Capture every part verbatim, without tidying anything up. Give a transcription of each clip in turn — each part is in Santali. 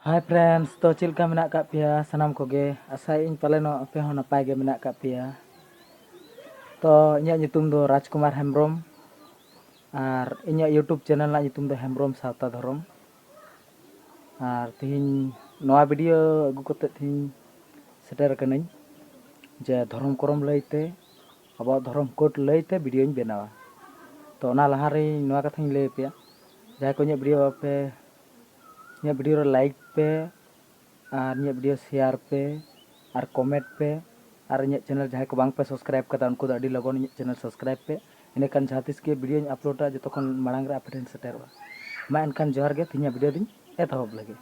Hi friends, ᱛᱚ ᱪᱮᱫ ᱞᱮᱠᱟ ᱢᱮᱱᱟᱜ ᱟᱠᱟᱫ ᱯᱮᱭᱟ ᱥᱟᱱᱟᱢ ᱠᱚᱜᱮ? ᱟᱥᱟᱭᱟᱹᱧ ᱯᱟᱞᱮᱱᱚᱜ ᱟᱯᱮ ᱦᱚᱸ ᱱᱟᱯᱟᱭ ᱜᱮ ᱢᱮᱱᱟᱜ ᱟᱠᱟᱫ ᱯᱮᱭᱟ᱾ ᱛᱚ ᱤᱧᱟᱹᱜ ᱧᱩᱛᱩᱢ ᱫᱚ ᱨᱟᱡᱽᱠᱩᱢᱟᱨ ᱦᱮᱢᱵᱨᱚᱢ, ᱟᱨ ᱤᱧᱟᱹᱜ YouTube ᱪᱮᱱᱮᱞ ᱨᱮᱱᱟᱜ ᱧᱩᱛᱩᱢ ᱫᱚ ᱦᱮᱢᱵᱨᱚᱢ ᱥᱟᱶᱛᱟ ᱫᱷᱚᱨᱚᱢ᱾ ᱟᱨ ᱛᱮᱦᱮᱧ ᱱᱚᱣᱟ ᱵᱷᱤᱰᱤᱭᱳ ᱟᱹᱜᱩ ᱠᱟᱛᱮᱫ ᱛᱮᱦᱮᱧ ᱥᱮᱴᱮᱨ ᱟᱠᱟᱱᱟᱹᱧ ᱡᱮ ᱫᱷᱚᱨᱚᱢ ᱠᱚᱨᱚᱢ ᱞᱟᱹᱭᱛᱮ, ᱟᱵᱚᱣᱟᱜ ᱫᱷᱚᱨᱚᱢ ᱠᱳᱰ ᱞᱟᱹᱭᱛᱮ ᱵᱷᱤᱰᱤᱭᱳᱧ ᱵᱮᱱᱟᱣᱟ᱾ ᱛᱚ ᱚᱱᱟ ᱞᱟᱦᱟᱨᱮ ᱱᱚᱣᱟ ᱠᱟᱛᱷᱟᱧ ᱞᱟᱹᱭ ᱟᱯᱮᱭᱟ, ᱡᱟᱦᱟᱸᱭ ᱠᱚ ᱤᱧᱟᱹᱜ ᱵᱷᱤᱰᱤᱭᱳ ᱵᱟᱯᱮ, ᱤᱧᱟᱹᱜ ᱵᱷᱤᱰᱤᱭᱳ ᱨᱮ ᱞᱟᱭᱤᱠ ᱯᱮ, ᱟᱨ ᱤᱧᱟᱹᱜ ᱵᱷᱤᱰᱤᱭᱳ ᱥᱮᱭᱟᱨ ᱯᱮ, ᱟᱨ ᱠᱚᱢᱮᱱᱴ ᱯᱮ, ᱟᱨ ᱤᱧᱟᱹᱜ ᱪᱮᱱᱮᱞ ᱡᱟᱦᱟᱸᱭ ᱠᱚ ᱵᱟᱝ ᱯᱮ ᱥᱟᱵᱥᱠᱨᱟᱭᱤᱵ ᱠᱟᱫᱟ, ᱩᱱᱠᱩ ᱫᱚ ᱟᱹᱰᱤ ᱞᱚᱜᱚᱱ ᱤᱧᱟᱹᱜ ᱪᱮᱱᱮᱞ ᱥᱟᱵᱥᱠᱨᱟᱭᱤᱵ ᱯᱮ᱾ ᱤᱱᱟᱹᱠᱷᱟᱱ ᱡᱟᱦᱟᱸ ᱛᱤᱥ ᱜᱮ ᱵᱷᱤᱰᱤᱭᱳᱧ ᱟᱯᱞᱳᱰᱟ, ᱡᱚᱛᱚ ᱠᱷᱚᱱ ᱢᱟᱲᱟᱝ ᱨᱮ ᱟᱯᱮ ᱴᱷᱮᱱ ᱥᱮᱴᱮᱨᱚᱜᱼᱟ᱾ ᱢᱟ ᱮᱱᱠᱷᱟᱱ ᱡᱚᱦᱟᱨ ᱜᱮ, ᱛᱮᱦᱮᱧᱟᱜ ᱵᱷᱤᱰᱤᱭᱳ ᱫᱚᱧ ᱮᱛᱚᱦᱚᱵ ᱞᱮᱜᱮ᱾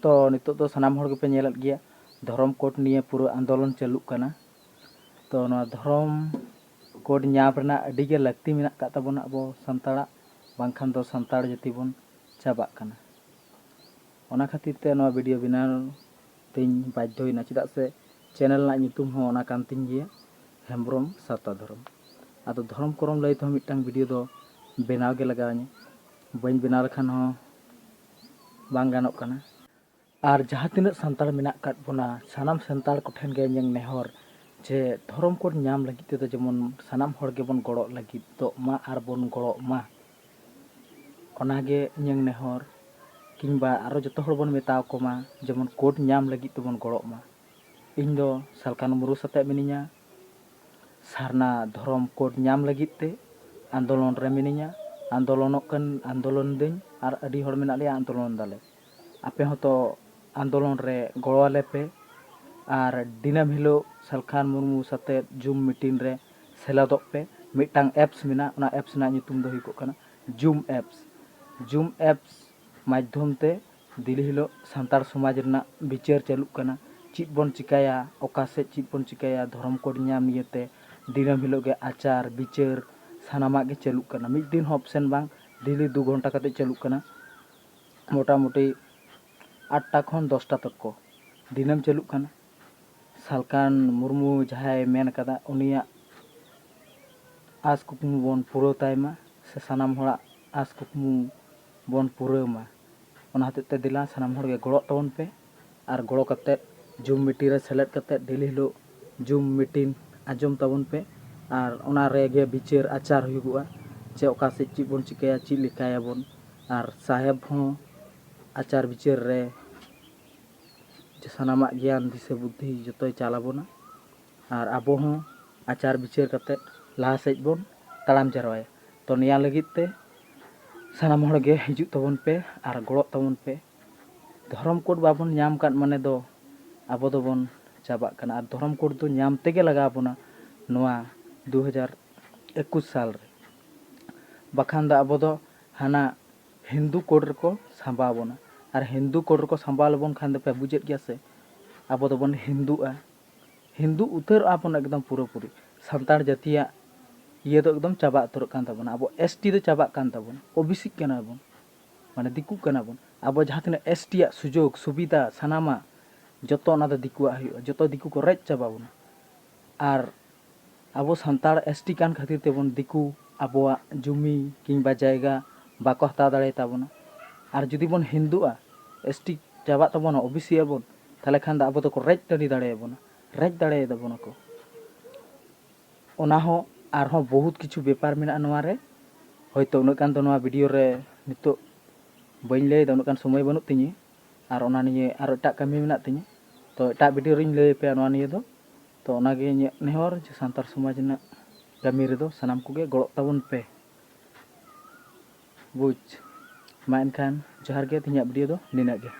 ᱛᱚ ᱱᱤᱛᱚᱜ ᱫᱚ ᱥᱟᱱᱟᱢ ᱦᱚᱲ ᱜᱮᱯᱮ ᱧᱮᱞᱮᱫ ᱜᱮᱭᱟ, ᱫᱷᱚᱨᱚᱢ ᱠᱳᱰ ᱱᱤᱭᱮ ᱯᱩᱨᱟᱹ ᱟᱱᱫᱳᱞᱚᱱ ᱪᱟᱹᱞᱩᱜ ᱠᱟᱱᱟ᱾ ᱛᱚ ᱱᱚᱣᱟ ᱫᱷᱚᱨᱚᱢ ᱠᱳᱰ ᱧᱟᱢ ᱨᱮᱱᱟᱜ ᱟᱹᱰᱤ ᱜᱮ ᱞᱟᱹᱠᱛᱤ ᱢᱮᱱᱟᱜ ᱟᱠᱟᱫ ᱛᱟᱵᱚᱱᱟ ᱟᱵᱚ ᱥᱟᱱᱛᱟᱲᱟᱜ, ᱵᱟᱝᱠᱷᱟᱱ ᱫᱚ ᱥᱟᱱᱛᱟᱲ ᱡᱟᱹᱛᱤ ᱵᱚᱱ ᱪᱟᱵᱟᱜ ᱠᱟᱱᱟ᱾ ᱚᱱᱟ ᱠᱷᱟᱹᱛᱤᱨ ᱛᱮ ᱱᱚᱣᱟ ᱵᱷᱤᱰᱤᱭᱳ ᱵᱮᱱᱟᱣ ᱛᱤᱧ ᱵᱟᱫᱽᱫᱷᱚᱭᱮᱱᱟ, ᱪᱮᱫᱟᱜ ᱥᱮ ᱪᱮᱱᱮᱞ ᱨᱮᱱᱟᱜ ᱧᱩᱛᱩᱢ ᱦᱚᱸ ᱚᱱᱟ ᱠᱟᱱ ᱛᱤᱧ ᱜᱮᱭᱟ, ᱦᱮᱢᱵᱨᱚᱢ ᱥᱟᱶᱛᱟ ᱫᱷᱚᱨᱚᱢ᱾ ᱟᱫᱚ ᱫᱷᱚᱨᱚᱢ ᱠᱚᱨᱚᱢ ᱞᱟᱹᱭ ᱛᱮᱦᱚᱸ ᱢᱤᱫᱴᱟᱝ ᱵᱷᱤᱰᱤᱭᱳ ᱫᱚ ᱵᱮᱱᱟᱣ ᱜᱮ ᱞᱟᱜᱟᱣ ᱤᱧᱟᱹ, ᱵᱟᱹᱧ ᱵᱮᱱᱟᱣ ᱞᱮᱠᱷᱟᱱ ᱦᱚᱸ ᱵᱟᱝ ᱜᱟᱱᱚᱜ ᱠᱟᱱᱟ᱾ ᱟᱨ ᱡᱟᱦᱟᱸ ᱛᱤᱱᱟᱹᱜ ᱥᱟᱱᱛᱟᱲ ᱢᱮᱱᱟᱜ ᱟᱠᱟᱫ ᱵᱚᱱᱟ, ᱥᱟᱱᱟᱢ ᱥᱟᱱᱛᱟᱲ ᱠᱚᱴᱷᱮᱱ ᱜᱮ ᱤᱧᱟᱹᱝ ᱱᱮᱦᱚᱨ ᱡᱮ ᱫᱷᱚᱨᱚᱢ ᱠᱳᱰ ᱧᱟᱢ ᱞᱟᱹᱜᱤᱫ ᱛᱮᱫᱚ ᱡᱮᱢᱚᱱ ᱥᱟᱱᱟᱢ ᱦᱚᱲ ᱜᱮᱵᱚᱱ ᱜᱚᱲᱚᱜ ᱞᱟᱹᱜᱤᱫᱚᱜ ᱢᱟ ᱟᱨ ᱵᱚᱱ ᱜᱚᱲᱚᱜ ᱢᱟ᱾ ᱚᱱᱟᱜᱮ ᱤᱧᱟᱹᱝ ᱱᱮᱦᱚᱨ, ᱠᱤᱝᱵᱟ ᱟᱨᱚ ᱡᱚᱛᱚ ᱦᱚᱲ ᱵᱚᱱ ᱢᱮᱛᱟ ᱠᱚ ᱢᱟ ᱡᱮᱢᱚᱱ ᱠᱳᱰ ᱧᱟᱢ ᱞᱟᱹᱜᱤᱫ ᱛᱮᱵᱚᱱ ᱜᱚᱲᱚᱜ ᱢᱟ᱾ ᱤᱧ ᱫᱚ ᱥᱟᱞᱠᱷᱟᱱ ᱢᱩᱨᱢᱩ ᱥᱟᱛᱮᱜ ᱢᱤᱱᱟᱹᱧᱟ, ᱥᱟᱨᱱᱟ ᱫᱷᱚᱨᱚᱢ ᱠᱳᱰ ᱧᱟᱢ ᱞᱟᱹᱜᱤᱫ ᱛᱮ ᱟᱱᱫᱳᱞᱚᱱ ᱨᱮ ᱢᱤᱱᱟᱹᱧᱟ᱾ ᱟᱱᱫᱳᱞᱚᱱᱚᱜ ᱠᱟᱱ, ᱟᱱᱫᱳᱞᱚᱱ ᱫᱟᱹᱧ, ᱟᱨ ᱟᱹᱰᱤ ᱦᱚᱲ ᱢᱮᱱᱟᱜ ᱞᱮᱭᱟ ᱟᱱᱫᱳᱞᱚᱱ ᱫᱟᱞᱮ᱾ ᱟᱯᱮ ᱦᱚᱸᱛᱚ ᱟᱱᱫᱳᱞᱚᱱ ᱨᱮ ᱜᱚᱲᱚ ᱟᱞᱮ ᱯᱮ᱾ ᱟᱨ ᱫᱤᱱᱟᱹᱢ ᱦᱤᱞᱳᱜ ᱥᱟᱞᱠᱷᱟᱱ ᱢᱩᱨᱢᱩ ᱥᱟᱛᱮᱜ ᱡᱩᱢ ᱢᱤᱴᱤᱝ ᱨᱮ ᱥᱮᱞᱮᱫᱚᱜ ᱯᱮ᱾ ᱢᱤᱫᱴᱟᱝ ᱮᱯᱥ ᱢᱮᱱᱟᱜᱼᱟ, ᱚᱱᱟ ᱮᱯᱥ ᱨᱮᱱᱟᱜ ᱧᱩᱛᱩᱢ ᱫᱚ ᱦᱩᱭᱩᱜ ᱠᱟᱱᱟ ᱡᱩᱢ ᱮᱯᱥ᱾ ᱡᱩᱢ ᱮᱯᱥ ᱢᱟᱫᱽᱫᱷᱚᱢ ᱛᱮ ᱫᱤᱞᱤ ᱦᱤᱞᱳᱜ ᱥᱟᱱᱛᱟᱲ ᱥᱚᱢᱟᱡᱽ ᱨᱮᱱᱟᱜ ᱵᱤᱪᱟᱹᱨ ᱪᱟᱹᱞᱩᱜ ᱠᱟᱱᱟ᱾ ᱪᱮᱫ ᱵᱚᱱ ᱪᱤᱠᱟᱹᱭᱟ, ᱚᱠᱟ ᱥᱮᱫ ᱪᱮᱫ ᱵᱚᱱ ᱪᱤᱠᱟᱹᱭᱟ, ᱫᱷᱚᱨᱚᱢ ᱠᱳᱰ ᱧᱟᱢ ᱱᱤᱭᱮᱛᱮ ᱫᱤᱱᱟᱹᱢ ᱦᱤᱞᱳᱜ ᱜᱮ ᱟᱪᱟᱨ ᱵᱤᱪᱟᱹᱨ ᱥᱟᱱᱟᱢᱟᱜ ᱜᱮ ᱪᱟᱹᱞᱩᱜ ᱠᱟᱱᱟ᱾ ᱢᱤᱫ ᱫᱤᱱ ᱦᱚᱸ ᱚᱯᱥᱮᱱ ᱵᱟᱝ, ᱫᱤᱞᱤ ᱫᱩ ᱜᱷᱚᱱᱴᱟ ᱠᱟᱛᱮ ᱪᱟᱹᱞᱩᱜ ᱠᱟᱱᱟ, ᱢᱚᱴᱟᱢᱩᱴᱤ ᱟᱴᱴᱟ ᱠᱷᱚᱱ ᱫᱚᱥᱴᱟ ᱛᱚᱠᱠᱚ ᱫᱤᱱᱟᱹᱢ ᱪᱟᱹᱞᱩᱜ ᱠᱟᱱᱟ᱾ ᱥᱟᱞᱠᱷᱟᱱ ᱢᱩᱨᱢᱩ ᱡᱟᱦᱟᱸᱭ ᱢᱮᱱ ᱠᱟᱫᱟ, ᱩᱱᱤᱭᱟᱜ ᱟᱸᱥ ᱠᱩᱠᱢᱩ ᱵᱚᱱ ᱯᱩᱨᱟᱹᱣ ᱛᱟᱭ ᱢᱟ, ᱥᱮ ᱥᱟᱱᱟᱢ ᱦᱚᱲᱟᱜ ᱟᱸᱥ ᱠᱩᱠᱢᱩ ᱵᱚᱱ ᱯᱩᱨᱟᱹᱣ ᱢᱟ᱾ ᱚᱱᱟ ᱦᱚᱛᱮᱡ ᱛᱮ ᱫᱮᱞᱟ ᱥᱟᱱᱟᱢ ᱦᱚᱲ ᱜᱮ ᱜᱚᱲᱚᱜ ᱛᱟᱵᱚᱱ ᱯᱮ, ᱟᱨ ᱜᱚᱲᱚ ᱠᱟᱛᱮᱫ ᱡᱩᱢ ᱢᱤᱴᱤᱝ ᱨᱮ ᱥᱮᱞᱮᱫ ᱠᱟᱛᱮᱫ ᱰᱮᱞᱤ ᱦᱤᱞᱳᱜ ᱡᱩᱢ ᱢᱤᱴᱤᱝ ᱟᱸᱡᱚᱢ ᱛᱟᱵᱚᱱ ᱯᱮ, ᱟᱨ ᱚᱱᱟ ᱨᱮᱜᱮ ᱵᱤᱪᱟᱹᱨ ᱟᱪᱟᱨ ᱦᱩᱭᱩᱜᱚᱜᱼᱟ, ᱪᱮ ᱚᱠᱟ ᱥᱮᱫ ᱪᱮᱫ ᱵᱚᱱ ᱪᱤᱠᱟᱹᱭᱟ, ᱪᱮᱫ ᱞᱮᱠᱟᱭᱟᱵᱚᱱ, ᱟᱨ ᱥᱟᱦᱮᱵᱽ ᱦᱚᱸ ᱟᱪᱟᱨ ᱵᱤᱪᱟᱹᱨ ᱨᱮ ᱡᱮ ᱥᱟᱱᱟᱢᱟᱜ ᱜᱮᱭᱟᱱ ᱫᱤᱥᱟᱹ ᱵᱩᱫᱽᱫᱷᱤ ᱡᱚᱛᱚᱭ ᱪᱟᱞ ᱟᱵᱚᱱᱟ, ᱟᱨ ᱟᱵᱚ ᱦᱚᱸ ᱟᱪᱟᱨ ᱵᱤᱪᱟᱹᱨ ᱠᱟᱛᱮᱫ ᱞᱟᱦᱟ ᱥᱮᱫ ᱵᱚᱱ ᱛᱟᱲᱟᱢ ᱡᱟᱨᱣᱟᱭᱟ᱾ ᱛᱚ ᱱᱤᱭᱟᱹ ᱞᱟᱹᱜᱤᱫ ᱛᱮ ᱥᱟᱱᱟᱢ ᱦᱚᱲ ᱜᱮ ᱦᱤᱡᱩᱜ ᱛᱟᱵᱚᱱ ᱯᱮ ᱟᱨ ᱜᱚᱲᱚᱜ ᱛᱟᱵᱚᱱ ᱯᱮ᱾ ᱫᱷᱚᱨᱚᱢ ᱠᱳᱰ ᱵᱟᱵᱚᱱ ᱧᱟᱢ ᱠᱟᱫ ᱢᱟᱱᱮ ᱫᱚ ᱟᱵᱚ ᱫᱚᱵᱚᱱ ᱪᱟᱵᱟᱜ ᱠᱟᱱᱟ, ᱟᱨ ᱫᱷᱚᱨᱚᱢ ᱠᱳᱰ ᱫᱚ ᱧᱟᱢ ᱛᱮᱜᱮ ᱞᱟᱜᱟᱣ ᱵᱚᱱᱟ ᱱᱚᱣᱟ ᱫᱩ ᱦᱟᱡᱟᱨ ᱮᱠᱩᱥ ᱥᱟᱞ ᱨᱮ, ᱵᱟᱠᱷᱟᱱ ᱫᱚ ᱟᱵᱚ ᱫᱚ ᱦᱟᱱᱟ ᱦᱤᱱᱫᱩ ᱠᱳᱰ ᱨᱮᱠᱚ ᱥᱟᱢᱵᱟᱣ ᱵᱚᱱᱟ, ᱟᱨ ᱦᱤᱱᱫᱩ ᱠᱳᱰ ᱨᱮᱠᱚ ᱥᱟᱢᱵᱟᱣ ᱞᱮᱵᱚᱱ ᱠᱷᱟᱱ ᱫᱚ ᱯᱮ ᱵᱩᱡᱮᱫ ᱜᱮᱭᱟ ᱥᱮ, ᱟᱵᱚ ᱫᱚᱵᱚᱱ ᱦᱤᱱᱫᱩᱜᱼᱟ, ᱦᱤᱱᱫᱩ ᱩᱛᱟᱹᱨᱚᱜᱼᱟ ᱵᱚᱱ ᱮᱠᱫᱚᱢ ᱯᱩᱨᱟᱹᱯᱩᱨᱤ᱾ ᱥᱟᱱᱛᱟᱲ ᱡᱟᱹᱛᱤᱭᱟᱜ ᱤᱭᱟᱹ ᱫᱚ ᱮᱠᱫᱚᱢ ᱪᱟᱵᱟ ᱩᱛᱟᱹᱨᱚᱜ ᱠᱟᱱ ᱛᱟᱵᱚᱱᱟ, ᱟᱵᱚ ᱮᱥ ᱴᱤ ᱫᱚ ᱪᱟᱵᱟᱜ ᱠᱟᱱ ᱛᱟᱵᱚᱱᱟ, ᱳ ᱵᱤ ᱥᱤᱜ ᱠᱟᱱᱟ ᱵᱚᱱ, ᱢᱟᱱᱮ ᱫᱤᱠᱩᱜ ᱠᱟᱱᱟ ᱵᱚᱱ᱾ ᱟᱵᱚ ᱡᱟᱦᱟᱸ ᱛᱤᱱᱟᱹᱜ ᱮᱥ ᱴᱤ ᱟᱜ ᱥᱩᱡᱳᱜᱽ ᱥᱩᱵᱤᱫᱷᱟ ᱥᱟᱱᱟᱢᱟᱜ ᱡᱚᱛᱚ ᱚᱱᱟ ᱫᱚ ᱫᱤᱠᱩᱣᱟᱜ ᱦᱩᱭᱩᱜᱼᱟ, ᱡᱚᱛᱚ ᱫᱤᱠᱩ ᱠᱚ ᱨᱮᱡ ᱪᱟᱵᱟ ᱵᱚᱱᱟ᱾ ᱟᱨ ᱟᱵᱚ ᱥᱟᱱᱛᱟᱲ ᱮᱥ ᱴᱤ ᱠᱟᱱ ᱠᱷᱟᱹᱛᱤᱨ ᱛᱮᱵᱚᱱ ᱫᱤᱠᱩ ᱟᱵᱚᱣᱟᱜ ᱡᱩᱢᱤ ᱠᱤᱝᱵᱟ ᱡᱟᱭᱜᱟ ᱵᱟᱠᱚ ᱦᱟᱛᱟᱣ ᱫᱟᱲᱮᱭᱟᱛᱟᱵᱚᱱᱟ᱾ ᱟᱨ ᱡᱩᱫᱤ ᱵᱚᱱ ᱦᱤᱱᱫᱩᱜᱼᱟ, ᱮᱥ ᱴᱤ ᱪᱟᱵᱟᱜ ᱛᱟᱵᱚᱱᱟ, ᱳ ᱵᱤ ᱥᱤ ᱟᱵᱚᱱ, ᱛᱟᱦᱚᱞᱮ ᱠᱷᱟᱱ ᱫᱚ ᱟᱵᱚ ᱫᱚᱠᱚ ᱨᱮᱡ ᱴᱟᱺᱰᱤ ᱫᱟᱲᱮᱭᱟᱵᱚᱱᱟ, ᱨᱮᱡ ᱫᱟᱲᱮᱭᱟᱛᱟᱵᱚᱱᱟ ᱠᱚ᱾ ᱚᱱᱟ ᱦᱚᱸ ᱟᱨᱦᱚᱸ ᱵᱚᱦᱩᱛ ᱠᱤᱪᱷᱩ ᱵᱮᱯᱟᱨ ᱢᱮᱱᱟᱜᱼᱟ ᱱᱚᱣᱟ ᱨᱮ᱾ ᱦᱳᱭᱛᱳ ᱩᱱᱟᱹᱜ ᱜᱟᱱ ᱫᱚ ᱱᱚᱣᱟ ᱵᱷᱤᱰᱤᱭᱳ ᱨᱮ ᱱᱤᱛᱚᱜ ᱵᱟᱹᱧ ᱞᱟᱹᱭᱮᱫᱟ, ᱩᱱᱟᱹᱜ ᱜᱟᱱ ᱥᱚᱢᱚᱭ ᱵᱟᱹᱱᱩᱜ ᱛᱤᱧᱟᱹ, ᱟᱨ ᱚᱱᱟ ᱱᱤᱭᱮ ᱟᱨᱚ ᱮᱴᱟᱜ ᱠᱟᱹᱢᱤ ᱢᱮᱱᱟᱜ ᱛᱤᱧᱟᱹ᱾ ᱛᱚ ᱮᱴᱟᱜ ᱵᱷᱤᱰᱤᱭᱳ ᱨᱤᱧ ᱞᱟᱹᱭ ᱟᱯᱮᱭᱟ ᱱᱚᱣᱟ ᱱᱤᱭᱮ ᱫᱚ᱾ ᱛᱚ ᱚᱱᱟᱜᱮ ᱤᱧᱟᱹᱜ ᱱᱮᱦᱚᱨ ᱡᱮ ᱥᱟᱱᱛᱟᱲ ᱥᱚᱢᱟᱡᱽ ᱨᱮᱱᱟᱜ ᱠᱟᱹᱢᱤ ᱨᱮᱫᱚ ᱥᱟᱱᱟᱢ ᱠᱚᱜᱮ ᱜᱚᱲᱚᱜ ᱛᱟᱵᱚᱱ ᱯᱮ᱾ ᱵᱩᱡᱽ᱾ ᱢᱟ ᱮᱱᱠᱷᱟᱱ ᱡᱚᱦᱟᱨ ᱜᱮ, ᱛᱮᱦᱮᱧᱟᱜ ᱵᱷᱤᱰᱤᱭᱳ ᱫᱚ ᱱᱤᱱᱟᱹᱜ ᱜᱮ᱾